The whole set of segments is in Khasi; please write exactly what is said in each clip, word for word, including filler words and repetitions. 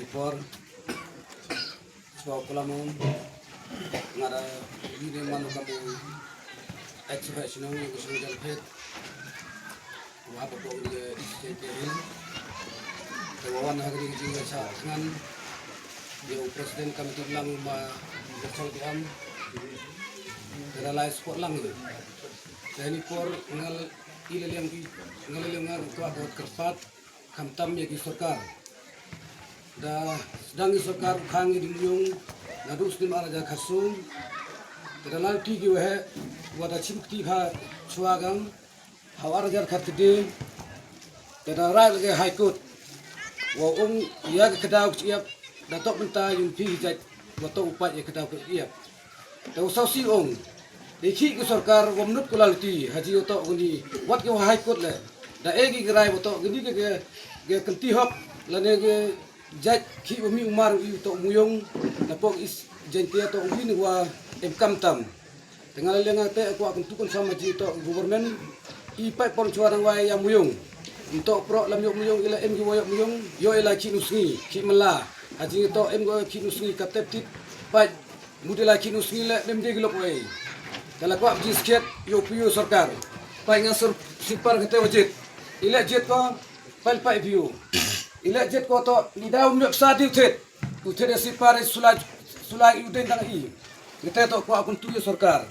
Por chwa kulam um nga da ri de man kam u ex professional u sung jal phet wa ba ko ni East Jaintia Hills. Te wa wan ha ri jing sa ngan ya u president committee lang ma ya chau di am te da lai support lang. Te ni por ngal ile liang ki ngal ile ngal ko ko kerpat khamtam ya ki sorkar. Da sdang i sorkar u khang i ding yung naduh snem ar hajar khatsum. Te da lalti ki waheh wa da chim kti ha chwa gang ha ar hajar khatkhyndai. Te da rai lage High Court wa ong ya ka kdaw ka chiap da tok mynta yung phi jait wa tok u pait ya ka kdaw ka chiap. Te u sawsi ong i khi ki sorkar wa mnut ku lalti ha ji wa tok gni wat ki wa High Court le da e ki rai wa tok gni ke ke kynti hok lane ke jait khi wa mi umar i tok muyong na pok is Jaintia tok win wa em kam tam. Te nga le nga te ko akun tukun sama ji tok government i pai pon chwa dang wai ya muyong. Ntok pro lam yok muyong ila em gi wa yok muyong yo ila khi nusngi khi mala ha ji tok em go khi nusngi ka tep tit pai mut ila khi nusngi le mem de gi lok wai. Kala ko ji sket yo pu yo sorkar pai nga sur sipar kete wajit ila jet ko pal pai view ila jet ko to ni daw myok sa diu thet u thet sipar sulai sulai u den dang i. Kete to ko akun tu yo sorkar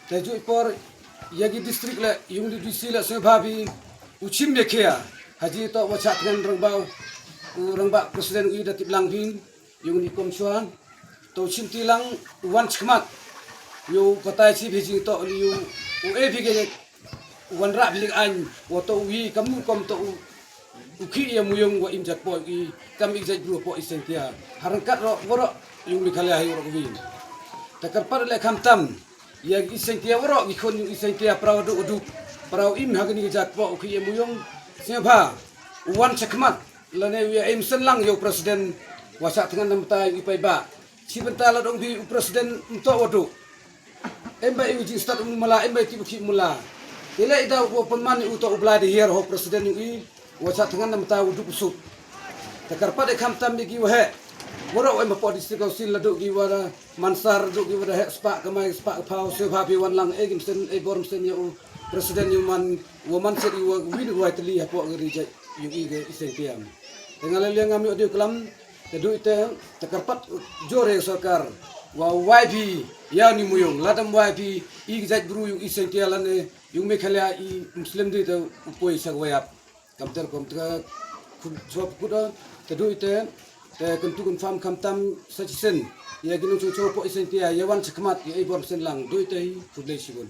te ju i por ya gi district le yung di D C le se bhabi u chim ne khia ha ji to wa cha tngan rang ba u rang ba president u da tip lang bin yung ni kom chwa to chim ti lang wan chkhmat yo patai chi bi ji to li u e bi ge wan ra bi lik an wa to wi kam nu kom to u khi ya muyong wa im jat po i kam i jat bru po i Jaintia harangkat ro woro yung Meghalaya hi ro wi. Ta kar par le kham tam ya i Jaintia woro i khon yung i Jaintia prau du du prau im ha ni jat po u khi ya muyong se bha wan chkhmat lane wi im sen lang yo president wa sa tngan nam ta i pai ba chi benta la dong bi u president nto wa du. Em ba i u ji stad u mala em ba i ti u ki mala. Ile i da u pynman i u to u bla di hiar ho president i wa cha tngan nam ta u du u suk. Ta kar pat e kham tam di gi wa he woro em ba po district council la du gi wa da mansar du gi wa da he spa ka mai spa ka phau se bha bi wan lang e gim sen e bor sen ya u president i man wa man set i wa wi du wa tli ha po gi ri jai yung i ge i sen piam. Te nga le le ngam yo di klam te du ite te kar pat jore sorkar wa wai bi ya ni muyong ladam wai bi i jait bru yung i sen tia lane yung Meghalaya i Muslim di te u poi sa wayap. Kam ter kom te khum chop kuda te du ite te kan tu kan fam kham tam sa chi sen ya gi nung chung chop po i sen tia ya wan chakmat ya i bor sen lang du ite hi khublei shibun.